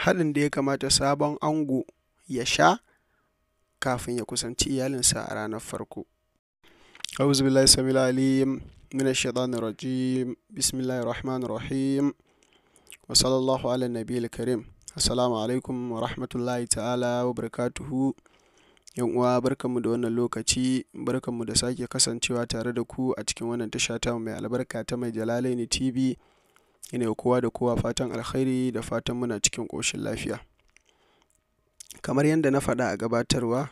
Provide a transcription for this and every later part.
Haɗin da ya kamata sabon ango ya sha kafin ya kusanci iyalinsa a ranar farko. A'uzu billahi samil alim minash shaitanir rajim. Bismillahir rahmanir rahim. Wa sallallahu ala nabiyil karim. Assalamu alaikum wa rahmatullahi ta'ala wa barakatuhu. Yan uwa, barkanmu da wannan lokaci, barkanmu da sake kasancewa tare da ku a cikin wannan tasha ta mai albarka ta Mai Jalalaini TV. Ina wa kowa da kowa fatan alkhairi da fatan muna cikin ƙoshin lafiya. Kamar yadda na faɗa a gabatarwa,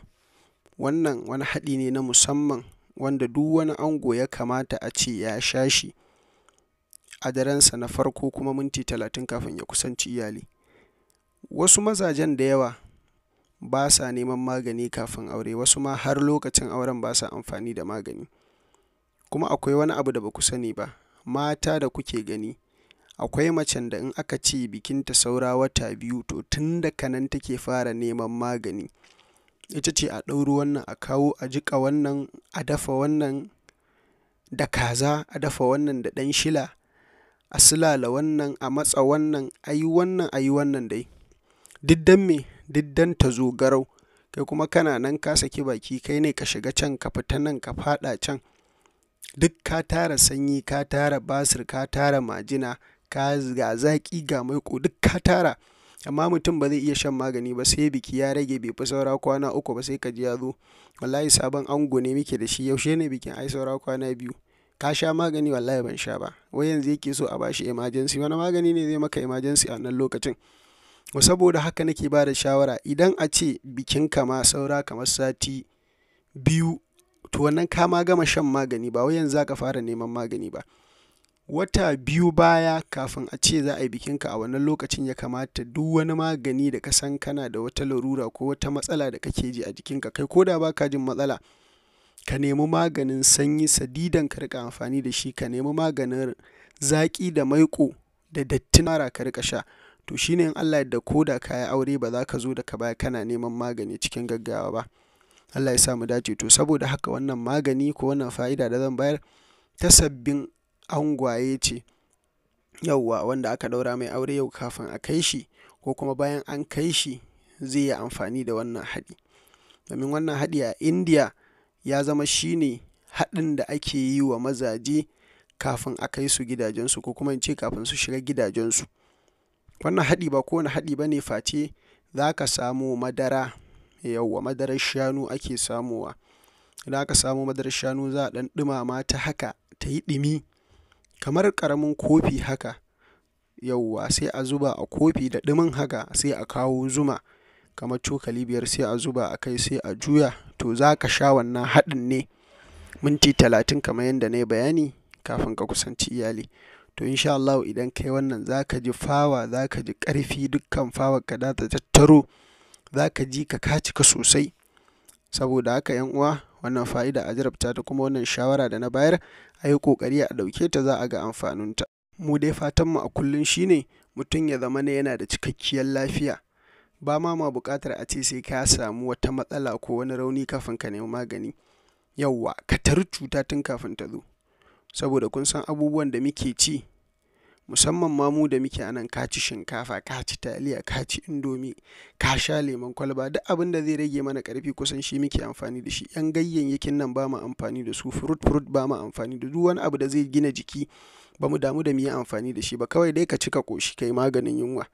wannan wani haɗi ne na musamman wanda duk wani ango ya kamata a ce ya sha shi a darensa na farko, kuma minti 30 kafin ya kusanci iyali. Wasu mazajen da yawa ba sa neman magani kafin aure, wasu ma har lokacin auren ba sa amfani da magani. Kuma akwai wani abu da ba ku sani ba, mata da kuke gani, akwai macen da in aka ce bikinta saura wata 2, to tun daga nan take fara neman magani. Ita ce a ɗauro wannan, a kawo, a jiƙa wannan, a dafa wannan da kaza, a dafa wannan da ɗan shila, a silala wannan, a matsa wannan, a yi wannan, a yi wannan dai. Duk don me? Duk don ta zo garau. Kai kuma kana nan ka saki baki, kai ne ka shiga can, ka fita nan, ka faɗa can. Duk ka tara sanyi, ka tara basir, ka tara majina, ka ga zaƙi, ga maiƙo, duk ka tara. Amma mutum ba zai iya shan magani ba sai biki ya rage bai fi saura kwana 3 ba, sai ka ji ya zo. Wallahi sabon ango ne muke da shi, yaushe ne bikin? Ai saura kwana 2. Ka sha magani? Wallahi ban sha ba. Wai yanzu yake so a bashi emergency. Wani magani ne zai maka emergency a wannan lokacin? Saboda haka nake ba da shawara, idan a ce bikinka ma saura kamar sati 2, to wannan ka ma gama shan magani, ba wai yanzu za ka fara neman magani ba. Wata 2 baya kafin a ce za a yi bikinka, a wannan lokacin ya kamata duk wani magani da ka san kana da wata larura ko wata matsala da kake ji a jikinka, kai ko da ba ka jin matsala, ka nemi maganin sanyi sadidan ka riƙa amfani da shi, ka nemi maganin zaƙi da maiƙo da dattin mara ka riƙa sha. To shine in Allah yadda ko da ka yi aure ba za ka zo daga baya kana neman magani cikin gaggawa ba. Allah ya sa mu dace. To saboda haka wannan magani ko wannan fa'ida da zan bayar ta sabbin angwaye ce, yauwa, wanda aka ɗaura mai aure yau, kafin a kai shi ko kuma bayan an kai shi zai yi amfani da wannan haɗi. Domin wannan haɗi a Indiya ya zama shine haɗin da ake yi wa mazaje kafin a kai su gidajensu, ko kuma in ce kafin su shiga gidajensu. Wannan haɗi ba kowane haɗi ba ne face za ka samo madara, yauwa, madarar shanu ake samowa. Idan aka samo madarar shanu, za a ɗan ɗumama ta haka ta yi ɗumi kamar ƙaramin kofi haka, yauwa, sai a zuba a kofi da ɗumin haka, sai a kawo zuma kamar cokali 5, sai a zuba a kai, sai a juya. To za ka sha wannan haɗin ne minti 30 kamar yadda na yi bayani kafin ka kusanci iyali. To insha Allahu idan ka yi wannan, za ka ji fawa, za ka ji ƙarfi, dukkan fawarka za ta tattaro, za ka ji ka ka cika sosai. Saboda haka ‘yan uwa, wannan fa'ida a jarabta ta, kuma wannan shawara da na bayar a yi ƙoƙari a ɗauke ta, za a ga amfaninta. Mu dai fatanmu a kullum shine mutum ya zamana yana da cikakkiyar lafiya. Ba ma buƙatar a ce sai ka samu wata matsala ko wani rauni kafin ka nemi magani. Yauwa, ka tari cuta tun kafin ta zo. Saboda kun san abubuwan da muke ci, musamman ma mu da muke a nan, ka ci shinkafa, ka ci taliya, ka ci indomi, ka sha lemon kwalba, duk abin da zai rage mana ƙarfi kusan shi muke amfani da shi. ‘Yan ganyayyakin nan ba mu amfani da su, fruit fruit ba mu amfani da duk wani abu da zai gina jiki, ba mu damu da mu yi amfani da shi ba. Kawai dai ka ci ka ƙoshi, ka yi maganin yunwa.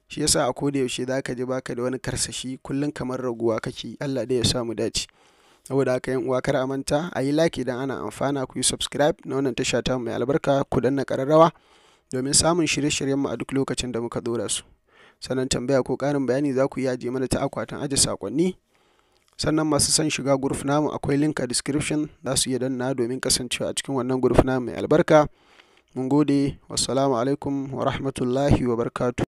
Shi yasa a koda yaushe za ka ji ba ka da wani karsashi, kullum kamar raguwa kake yi. Allah dai ya sa mu dace. Saboda haka ‘yan uwa, kar a manta a yi like idan ana amfana, ku yi subscribe na wannan tasha ta mai albarka, ku danna ƙararrawa domin samun shirye-shiryenmu a duk lokacin da muka ɗora su. Sannan tambaya ko ƙarin bayani za ku iya ajiye mana ta akwatin aje saƙonni. Sannan masu son shiga group namu, akwai link a description, za su iya danna domin kasancewa a cikin wannan group namu mai albarka. Mun gode. Wassalamu alaikum wa rahmatullahi wa barakatuh.